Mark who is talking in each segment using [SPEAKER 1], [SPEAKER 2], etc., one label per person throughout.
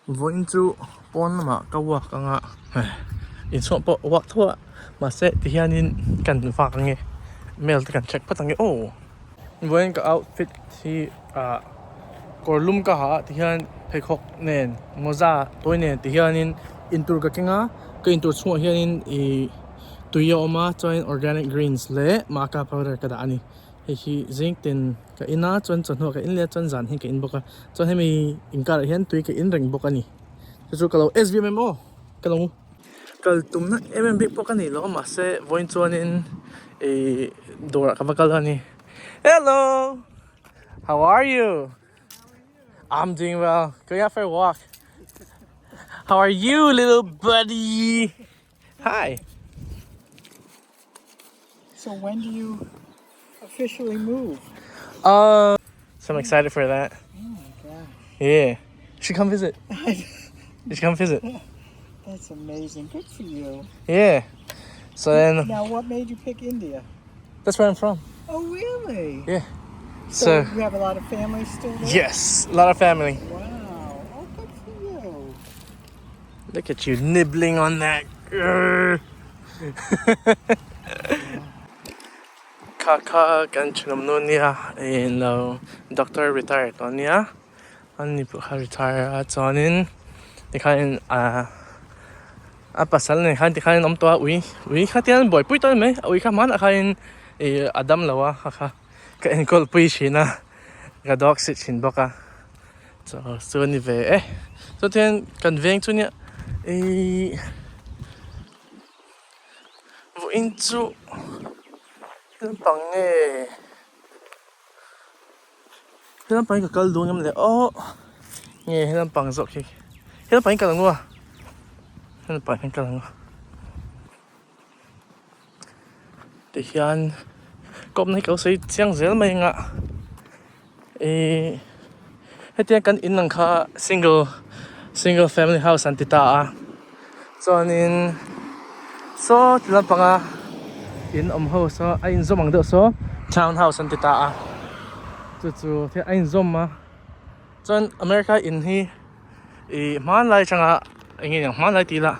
[SPEAKER 1] Vawiin chu pawn lamah ka walk anga inchhuah pawh walk tho a mahse tihianin kan vak ange mail te kan check phawt ange aw. Vawiin ka outfit hi ah kawr lum ka ha a tihian pheikhawk nen mawza tawi nen tihianin intur ka keng a ka intur chhungah hianin ih tui a awm a chuanin organic greens leh maca powder ka dah a ni. Hei hi zing tin ka in a chuan chawhnu ah ka in leh a chuan zan hi ka in bawk a chuan hemi inkar ah hian tui ka in reng bawk a ni chu chu ka lo svmm aw ka lo kal tumna em em bik pawh ka nei lo a mahse vawiin chuanin ihh dawrah ka va kal a ni hello how are you I'm doing well going out for a walk how are you little buddy hi.
[SPEAKER 2] So when do you officially move?
[SPEAKER 1] Uh, so I'm excited for that.
[SPEAKER 2] Oh my gosh.
[SPEAKER 1] Yeah. You should come visit. You should come visit.
[SPEAKER 2] That's amazing. Good for you.
[SPEAKER 1] Yeah. So then
[SPEAKER 2] Now, what made you pick India?
[SPEAKER 1] that's where I'm from.
[SPEAKER 2] Oh, really?
[SPEAKER 1] Yeah.
[SPEAKER 2] So,
[SPEAKER 1] So
[SPEAKER 2] you have a lot of family still there?
[SPEAKER 1] yes, a lot of family.
[SPEAKER 2] Wow. Oh, good for you.
[SPEAKER 1] Look at you nibbling on that. Kha kha kan thenawm nu ania ih lo doctor retire tawh ania an ni pawh kha retire a chuanin tikhanin ah a pasal nen khan tikhanin an awm tawh a ui ui kha tian buaipui tawh a ni mai a ui kha hmanah khanin ih a dam lo a kha kha ka enkawl pui thin a ka dog sit thin bawk a. Chaw chu a ni ve e chuan kan veng chu nia ihh vawiin chu naupang nge he lampang hi ka kal dawn em le aw nge he lampang zawk hi he lampang hi kal ang u a he lampang hian kal ang u tihian kawpna hi ka lo sawi chiang zel mai ang a ihh hetiang kan in ang kha single single family house an ti ta a chuanin saw ti lampanga in awm ho saw a inzawm ang deuh saw town house an ti ta a chu chu thil a inzawm a chuan America in hi ih hmanlai atanga eng nge niang hmanlai tih lah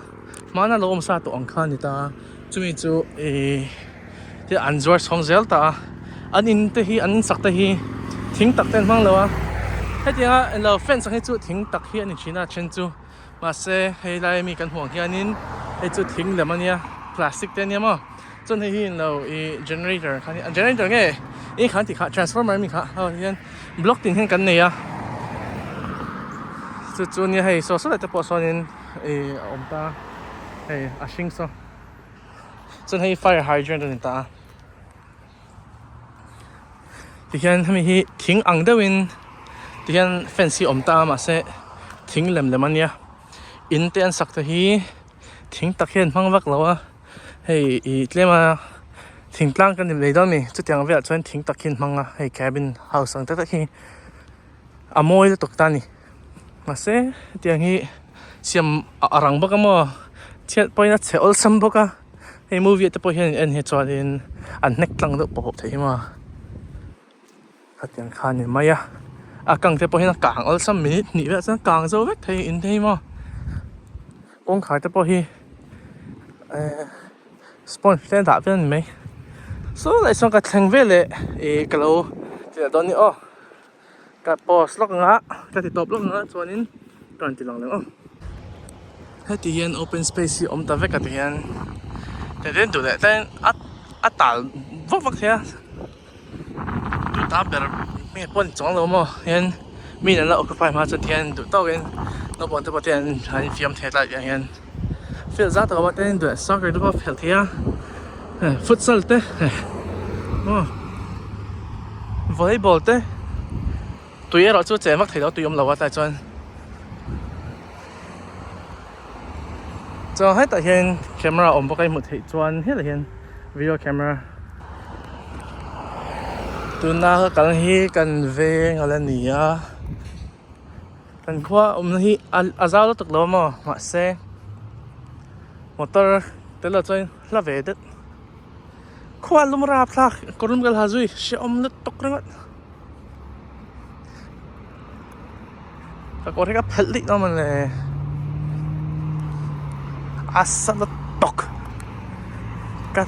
[SPEAKER 1] hmana lo awm sa tawh ang kha a ni ta a chumi chu ihh thil an zuar chhawng zel ta a an in te hi an in sak te hi thing tak te an hmang lo a hetianga englo fence ang hi chu thing tak hi a ni thin a then chu mahse hei lai ami kan hmuh ang hianin hei chu thing lem a nia plastic te a nia maw chuan hei hi englo ih generator kha a nia generator nge eng kha an tih kha transformer ami kha aw hian. Block tin hian kan nei a chu chu nia hei saw saw te pawh sawnin ih a awm ta hei a hring saw chuan hei fire hydrant a ni ta a tihian hemi hi thing ang deuhin tihian fence hi a awm ta a mahse thing lem lem a nia in te an sak te hi thing tak hian hmang vak lo a. Hei ih tlem a thingtlang kan ni mai dawn a ni chutiang velah chuan thing tak hi an hmang a hei cabin house ang tak tak hi a mawi lutuk ta a ni mahse hetiang hi siam a rang bawk a maw chhiat pawhin a chhe awlsam bawk a hei movie ah te pawh hian en hi chuanin an hnek tlang deuh pawh theih hi maw. Khatiang kha a ni mai a, a kang te pawh hian a kang awlsam minute hnih velah chuan a kang zo vek thei in thei maw kawngkhar te pawh hi ehh sponge te a dah vel a ni mai saw lai sawn ka thleng vel leh ih ka lo ti leh dawn a ni aw ka pause lawk ang a ka ti tawp lawk ang a chuanin ka rawn ti lang leh aw heti hian open space hi a awm ta vek a ti hian duh leh ten a tal vak vak thei a. Tuta ber hmel pawh a ni chuang lo maw hian mi an la occupy hma chuan tihian duh tawkin naupang te pawh te an infiam thei a tlai ah hian field zau tak a awm a tin soccer te pawh a phelh thei a futsal te maw volleyball te tui erawh chu chen vak thei lo tui awm lo a tlai chuan chuan hetah hian camera awm bawk a i hmuh theih chuan helai hian video camera tuna ka kal hi kan veng ala ni a kan khua awmna hi a zau lutuk lo maw mahse motor tel lo chuan hla ve deuh khua lum rapthlak kawr lum kal ha zui hrehawm lutuk ringawt. Ka kawr hi ka phelh dih dawn mawle a sa la tawk ka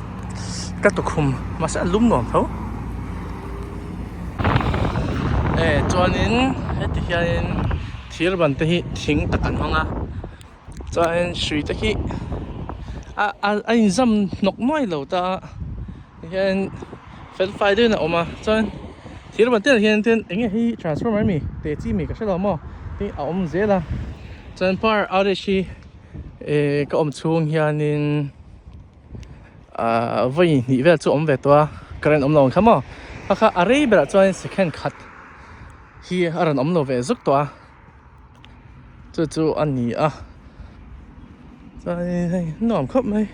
[SPEAKER 1] ka tukhum mahse a lum nuam tho e chuanin heti hianin thir ban te hi thing tak an hmang a chuanin hrui te hi a a inzam hnawk nuai lo ta a. Tihian fel fai deuhin a awm a chuan thir ban te ah hian tin eng nge hi transformer ami teh chi mi ka hre lo maw hi a awm zel a chuan power outage hi eh ka awm chhung hianin ah vawi hnih vel chu a awm ve tawh a current awm lo ang kha maw kha kha a rei berah chuan second khat hi a rawn awm lo ve zuk tawh a chu chu a ni a chuanin hei nuam khawp mai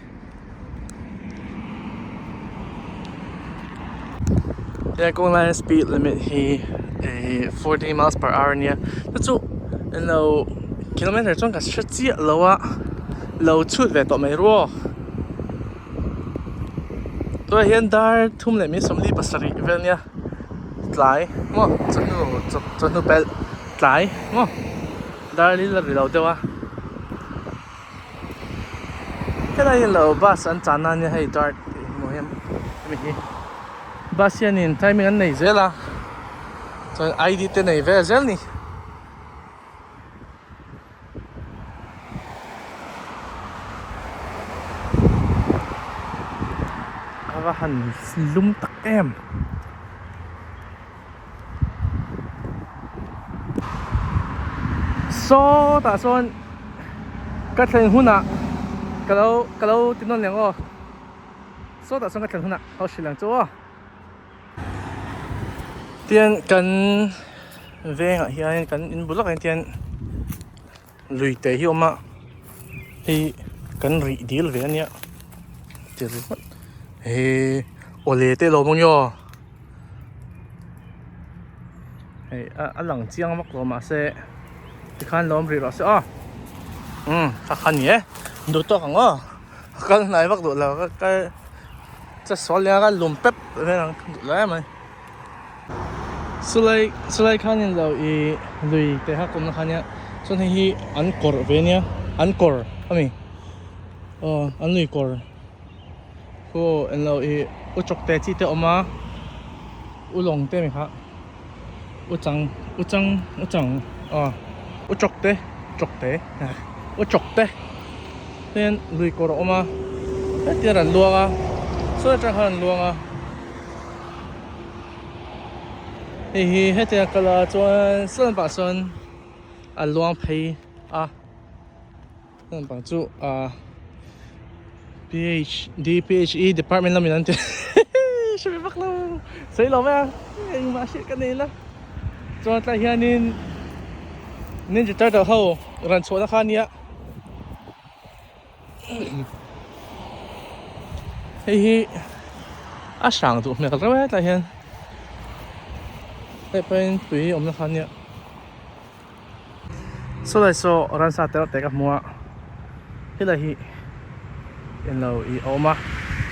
[SPEAKER 1] he kawng laia speed limit hi ehh 40 miles per hour ania chu chu englo kilometer chuan ka hre chiah lo a lo chhut ve tawh mai ruo tunah hian dar thum leh mi 47 vel ania tlai maw chawhnu chawhnu pelh. Tlai maw dar lil a ri lo deuh a helai hi lo bus an chan na ania hei dart tih hmuh hian hemi hi bus hianin timing an nei zel a chuan ID te nei vel zel a ni. A va han lum tak em. Saw tah sawn ka thlen hunah ka lo ka lo ti nawn leh ang aw saw tah sawn ka thlen hunah ka lo hrilh ang chu aw tian kan vengah hian kan in bul lawkah hian tian lui te hi a awm a hei kan rih dil ve ania ti ringawt he awle te a lo awm ang nge aw. Hei a lang chiang vak lo mahse tikhan lo awm rih rawh se aw umm kha kha ni e duh tawk ang aw a kal hnai vak duh lo ka kal che sawl leh a ka lum pep vel ang duh lo em mai chulai chulai khanin lo ih lui te kha kawmna kha nia chuan hei hi an kawrh ve ania an kawr ami aw an lui kawr. Aw englo ih u chawk te chi te a awm a u lawng te mi kha u chang u chang u chang aw u chawk te chawk te u chawk te hian lui kawr a awm a heti a rawn luang a saw atang khan a rawn luang a hei hi hetiang a kal a chuan saw lampang sawn a luang phei a. Lampang chu ahh PHDPHE department lamin an ti hre ve vak lo sawi lo mai a engmah hriat ka nei la chuan tlai hianin Ninja Turtle ho rawn chhuahna kha ania hei hi a hrang duh hmel reuh e tlai hian hei pawhin tui awmna kha ania. Sawlai saw ransa te te ka hmu a helai hi englo ih a awm a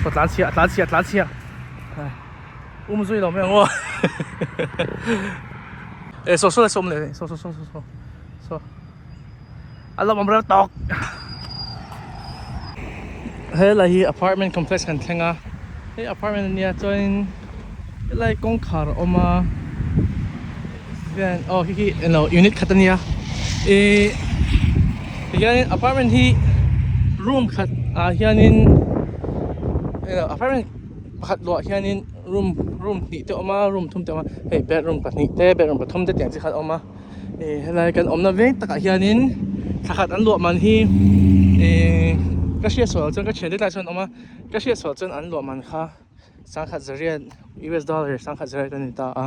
[SPEAKER 1] saw tlan chhia tlan chhia tlan chhia um zui lo mai ang aw e saw sawlai saw awm leh saw saw saw saw saw a lawm awm reuh tawk helai hi apartment complex kan thleng a hei apartment ania chuanin helai kawngkhar a awm a hian aw khi khi englo unit khat ania ihh tihianin apartment hi room khat ah hianin englo apartment pakhat luah hianin room room hnih te a awm a room thum te a awm a hei bedroom pahnih te bedroom pathum te tiang chi khan a awm a. Ih helai kan awmna veng takah hianin thla khat an luah man hi ih ka hriat sual chuan ka thiante tlai chuan an awm a ka hriat sual chuan an luah man kha sangkhat zariat us dollar sangkhat zariat a ni ta a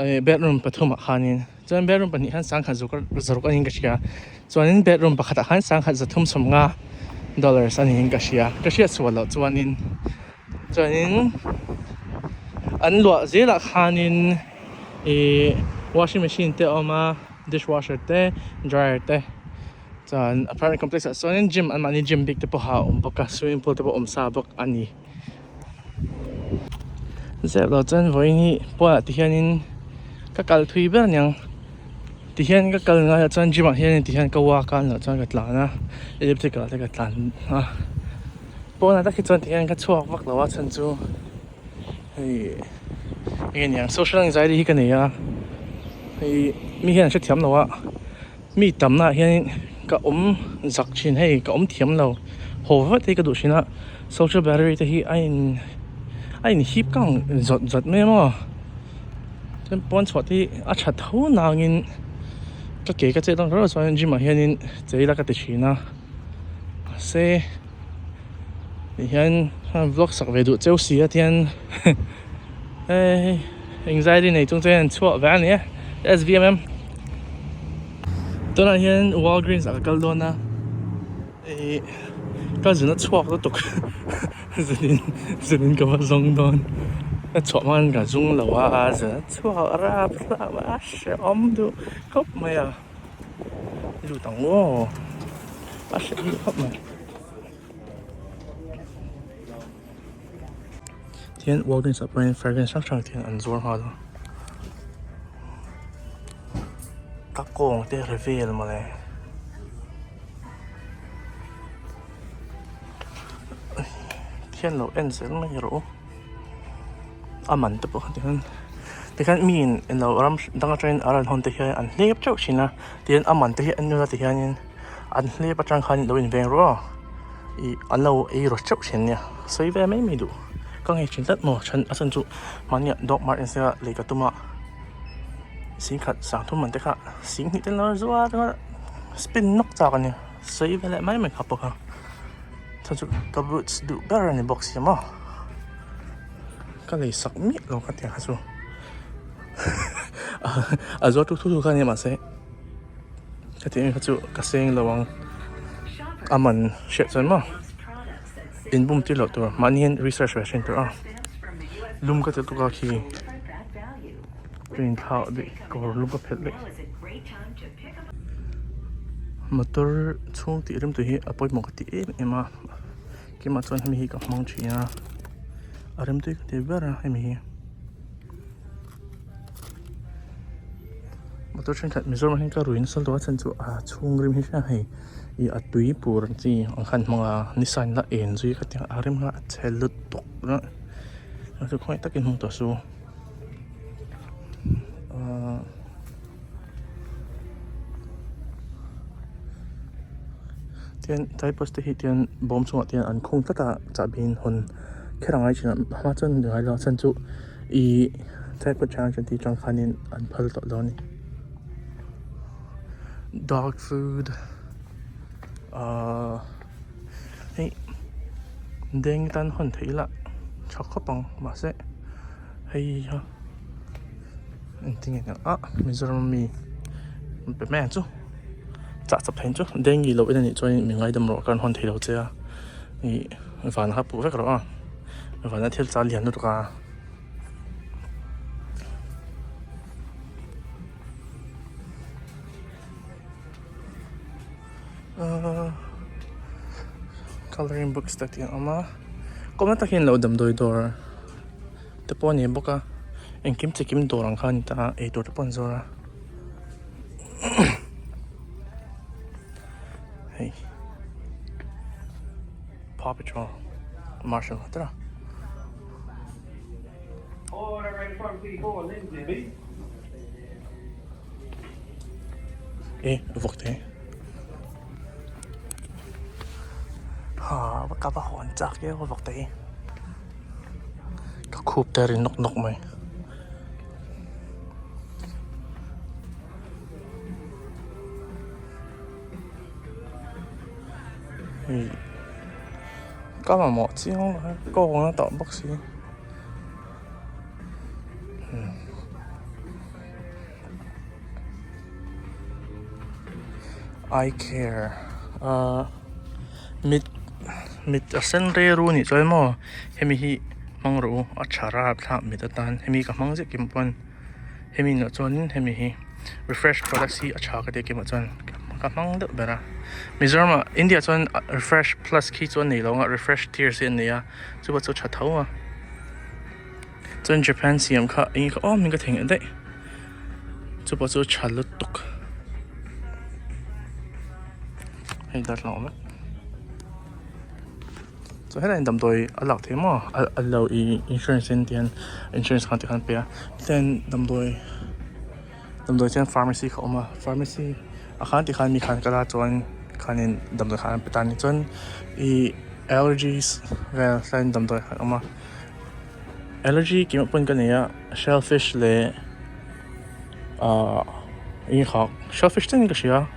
[SPEAKER 1] ih bedroom pathumah khanin chuan bedroom pahnih khan sangkhat zuk zaruk a niin ka hria chuanin bedroom pakhatah khan sangkhat zathum sawmnga dollars a niin ka hria ka hriat sual loh chuanin chuanin an luah zelah khanin. Ihh washing machine te a awm a dishwasher te dryer te chuan apartment complex ah sawn gym an mahni gym bik te pawh a awm bawk a swimming pool te pawh a awm sa bawk a ni. Zep lo chuan vawiin hi pawnah te hianin ka kal thui ber aniang. Tihian ka kal ngaiah chuan gym ah hian tihian ka walk a anloh chuan ka tlan a elliptical ah te ka tlan a pawnah tak hi chuan tihian ka chhuak vak lo a chhan chu hei enge niang social anxiety hi ka nei a hei mi hian an hrethiam lo a mi tamna ah hian ka awm zak thin hei ka awm thiam lo haw vat hi ka duh thin a social battery te hi a in a in hip kang zawt zawt mai a maw. Chuan pawn chhuah te hi a tha tho nangin ka ke ka chet dawn kher chuan gym ah hianin chei la ka ti thin a mahse tihian vlog sak ve duh cheu si a tihian hei anxiety nei chung chuan an chhuah ve a ni e S_V_M_M tunah hian Walgreens ah ka kal dawn a ihh ka zun a chhuak lutuk. Zunin zunin ka va zawng dawn ka chhuah hma ka zung lo a zun a chhuak rap rap a hrehawm duh khawp mai a lut ang aw a hrehawm duh khawp mai tihian walgreens ah pawh hian fragrance hrang hrang te hian an zuar nghal a ka kawng te ri vel mawle. Khian lo en zel mai rawh u a man te pawh kha tikhan tikhan miin eng lo ram dang atangin a rawn hawn te hian an hlep teuh thin a tin a man te hi an nula ti hianin an hlep atang khan lo inveng rawh aw ih an lo ei rawh teuh thin ania sawi ve mai mai duh ka ngei thin tlat maw a chhan chu mahni ah dog mart insia lei ka tum a singkhat sangthum man te kha singhnih te lo zuar a spin nawk chak a ni. Sawi ve leh mai mai kha pawh kha chuan chu ka boots duh ber a ni bawk si maw ka lei sak miah lo ka tia kha chu a zuar tu thu thu kha nia mahse ka tih kha chu ka seng lo ang a man hriat chuan maw inbum tir loh tur mahni hian research ve thin tur a lum ka ti lutuk a khi ka inthlak daih kawr lum ka phelh daih. Motor chhung tih rem tur hi a pawimawh ka ti em em a keimah chuan hemi hi ka hmang thin a a rem tui ka ti ber a hemi hi motor thenkhat Mizoram ah hian ka rui nasa lutuk a chhan chu a chhung rim hi hriat hei ih a tui pur ang chi ang khan hmang a ni sign la en zui ka ti a a rem kha a chhe lutuk a chu khawngaih takin hmang tawh suh ahh. Tian tripod te hi tian bawm chungah te hian an khung tlat a chahbi in hawn kher a ngai thin a hma chuan ni ngai lo a chhan chu ihh tripod chang chuan tih tang khanin an phal tawh lo a ni dog food ahh hei deng tan hawn theih ila tha khawp ang mahse hei ha. Engtin nge a Mizoram ami pe mai ang chu chah chap thei ang chu dengue loh en anih chuan mi ngaidam rawh ka rawn hawn thei lo che a ih van kha puh vek rawh a vana thil chal lian lutuk a. Ahh colouring books te tih a awm a kawng na tak hian lo damdawi dawr. Te pawh a ni bawk a engkim chikim dawr ang kha a ni ta a eitur te pawh an zawr a hei paw patrol marshal te a. E vawk te ha ka va hawn chak e vawk te hi. Ka khup te a ri nawk nawk mai. Hei ka mamawh chiang lo a kawng a tawh bawk si. Eye care ahh mit mit a sen rei ru anih chuan maw hemi hi hmang rawh u a tha rap thlak mit atan hemi ka hmang zet kim pawn hemi loh chuanin hemi hi refresh products hi a tha ka ti a kimah chuan ka hmang deuh ber a Mizoram ah India ah chuan refresh plus khi chu an nei lo ang a refresh tears hi an nei a chupa chu a tha tho a. Chuan Japan siam kha eng kha awm in ka thei ngheh daih chupawh chu tha lutuk. Hei darthlalang awm vek. Chuan helaiah hian damdawi a lak theih maw a lo ih insurance in tihian insurance khan tikhan a pe a tihian damdawi damdawi chuan pharmacy kha a awm a pharmacy ah khan tikhan mi khan kal a chuan khanin damdawi khan an pe ta a ni chuan ih allergies vel tlaiin damdawi kha a awm a allergy keimah pawn ka nei a shellfish leh ahh eng kha shellfish chiahin ka hria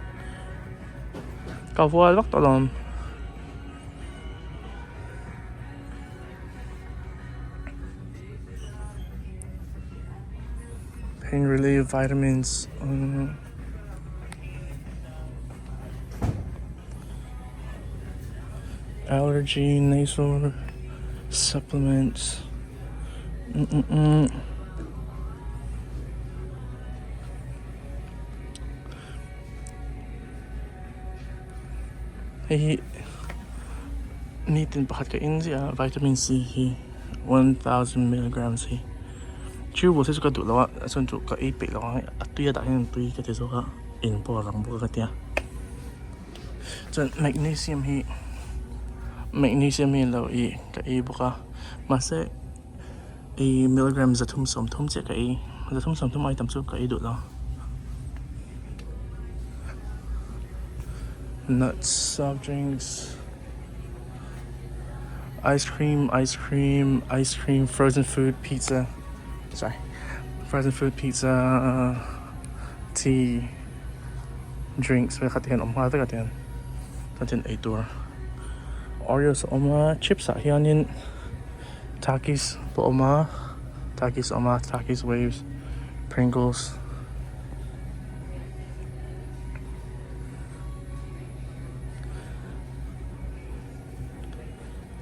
[SPEAKER 1] ka vual vak tawh lo ang. Pain relief vitamins umm allergy nasal supplements umm. Hei hi nitin pakhat ka en ziah a vitamin C hi 1000 milligrams hi chewable hi chu ka duh lo a a chhan chu ka ei peih lo ang a tui a dah hian tui ka ti zawk a eng pawh a rang bawk a ka tia chuan magnesium hi magnesium hi lo ih ka ei bawk a mahse ih milligram 330 chiah ka ei 330 ai tam chu ka ei duh lo. Nuts soft drinks ice cream ice cream ice cream frozen food pizza sorry frozen food pizza tea drinks vel kha te hian awm nghal vek a tiang chuan tin eitur oreos a awm a chips ah hianin takis pawh a awm a takis a awm a takis waves pringles.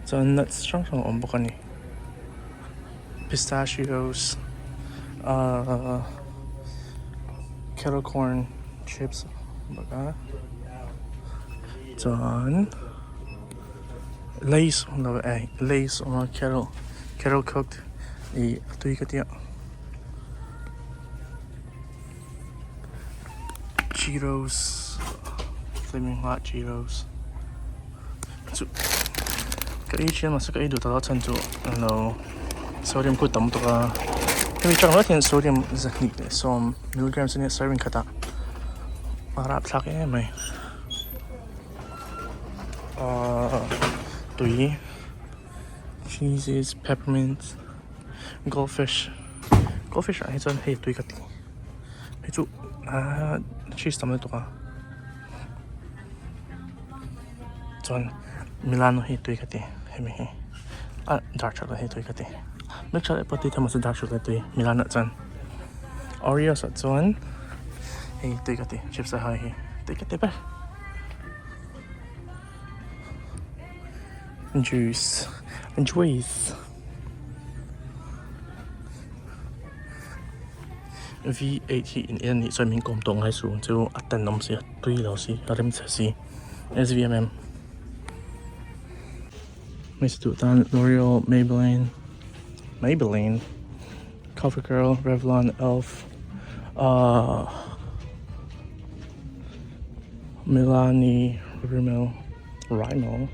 [SPEAKER 1] Chuan nuts hrang hrang a awm bawk a ni pistachios ahh kettle corn chips a awm bawk a chuan lays awm lo eh lays a awm a kettle kettle cooked ih a tui ka tia. Cheetos flaming hot Cheetos chu ka ei thin a mahse ka ei duh ta lo a chhan chu alo sodium khu tam tuk a hemi tang rual hian sodium 220 milligrams ania serving khatah a rapthlak em mai ahh tui cheeses peppermint goldfish goldfish ah hi chuan hei tui ka ti hei chu ahh cheese tam lutuk a chuan milano hi tui ka ti hemi hi ah dark chocolate hi tui ka ti milk chocolate pawh tui thei mahse dark chocolate tui milano ah chuan oreos ah chuan hei tui ka ti chips a hai hi tui ka ti ber. Juice juice V8 hi in en anih chuan min kawm tawh ngai suh ang chu a tan awm si a tui lo si a rem chhe si S_V_M_M hmeichhe duh tan L'Oreal Maybelline Maybelline CoverGirl Revlon Elf ahh Milani Rimmel Rimmel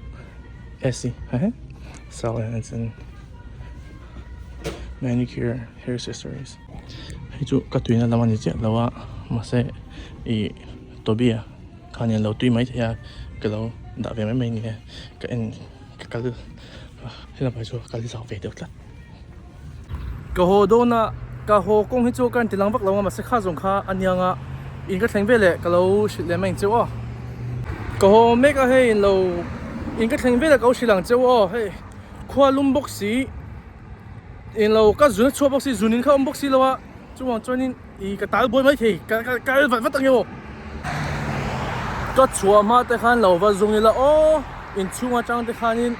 [SPEAKER 1] Essie hehe Sally Hansen Manicure Hair Accessories hei chu ka tuina lam a ni chiah lo a mahse ih Toby a khan in lo tui mai thei a ka lo dah ve mai mai a ni e ka en ka kal helai ah chuan ka kal zau ve deuh tlat. Ka haw dawn a, ka haw kawng hi chu ka rawn ti lang vak lo a mahse kha zawng kha a niang a, in ka thleng veleh ka lo hrilh leh mai ang cheu aw. Ka haw mek a hei in lo in ka thleng veleh ka lo hrilh ang cheu aw hei khua lum bawk si in lo ka zun a chhuak bawk si zun in kha awm bawk si lo a chuvang chuanin ih ka tal buai maithei ka ka kal vat vat ang e aw. Ka chhuah hma te khan lo va zung ila aw inchhung atang te khanin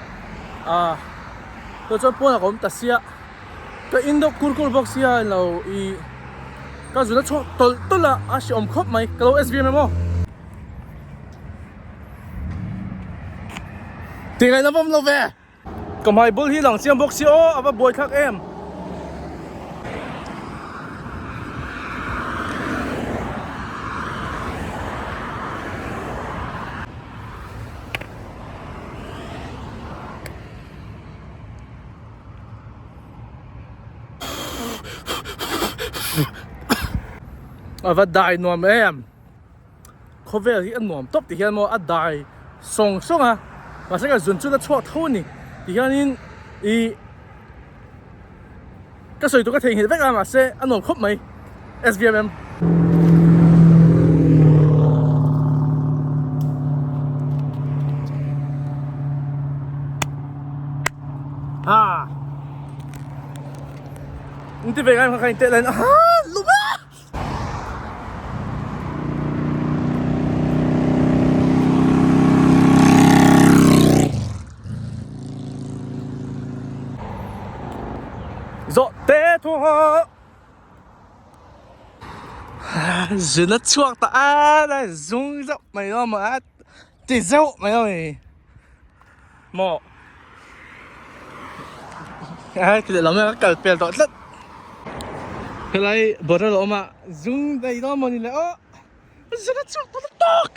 [SPEAKER 1] ah. Tah chuan pawnah ka awm ta sia ka in deuh kur kur bawk sia lo ih ka zun a chhuak tawlh tawlh a a hreawm khawp mai ka lo SVM em aw. Tingaihna vawm lo ve. Ka hmai bul hi lang chiang bawk sia aw a va buai thlak em. A va dai nuam em khawvel hi a nuam tawp ti hian maw a dai sawng sawng a mahse ka zun chu la chhuak tho a ni ti hianin ih ka sawi tur ka theihnghilh vek a mahse a nuam khawp mai SVMM. Ha Inti ve ngai kha in teh len ha lum a Zawh te thu ha Zun a chhuak ta a lai zung zauh mai lo maw a ti zauh mai lo ni maw a ti leh lam ka kal pel tawh tlat helai bottle a awm a zung daih dawn maw ni le aw zun a chhuak ta lutuk.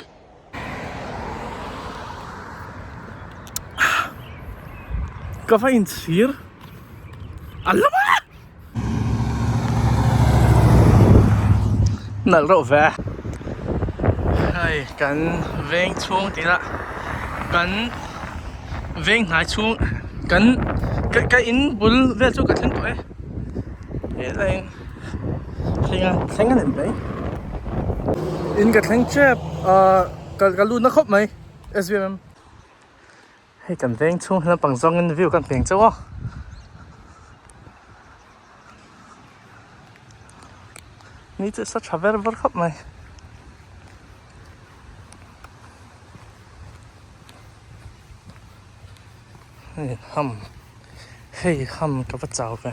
[SPEAKER 1] Ka va inchhir a lam a nalh reuh ve hei kan veng chhung tih lah kan veng hnai chhung kan ka in bul vel chu ka thleng tawh e helai thleng a thleng a ni mai in ka thleng tep ah ka lut na khawp mai S_V_M. Hei kan veng chhung hi naupang zawngin view kan peng chauh a. Ni chu sa tha ver ver khawp mai. Hei ham hei ham ka va chau ve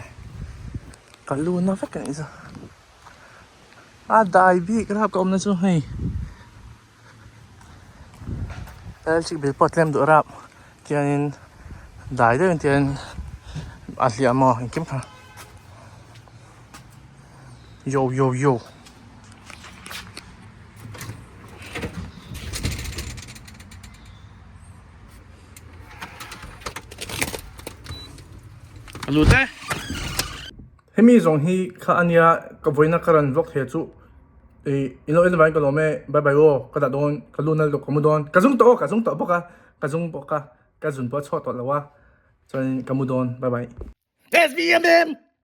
[SPEAKER 1] ka lu na vek a nih chu a dai bik rap ka awmna chu hei. Electric bill pawh tlem duh rap tiangin dai deuhin tiangin a hliah maw engkim kha yo yo yo. A lut e. Hemi zawng hi kha ania ka vawiina ka rawn vlog thei chu ih in lo en avangin ka lawm e bye bye aw ka dah dawn ka lu nal dawk ka mu dawn ka zung tawh aw ka zung tawh bawk a ka zung bawk a ka zun pawh a chhuak tawh lo a chuanin ka mu dawn bye bye. SVMM.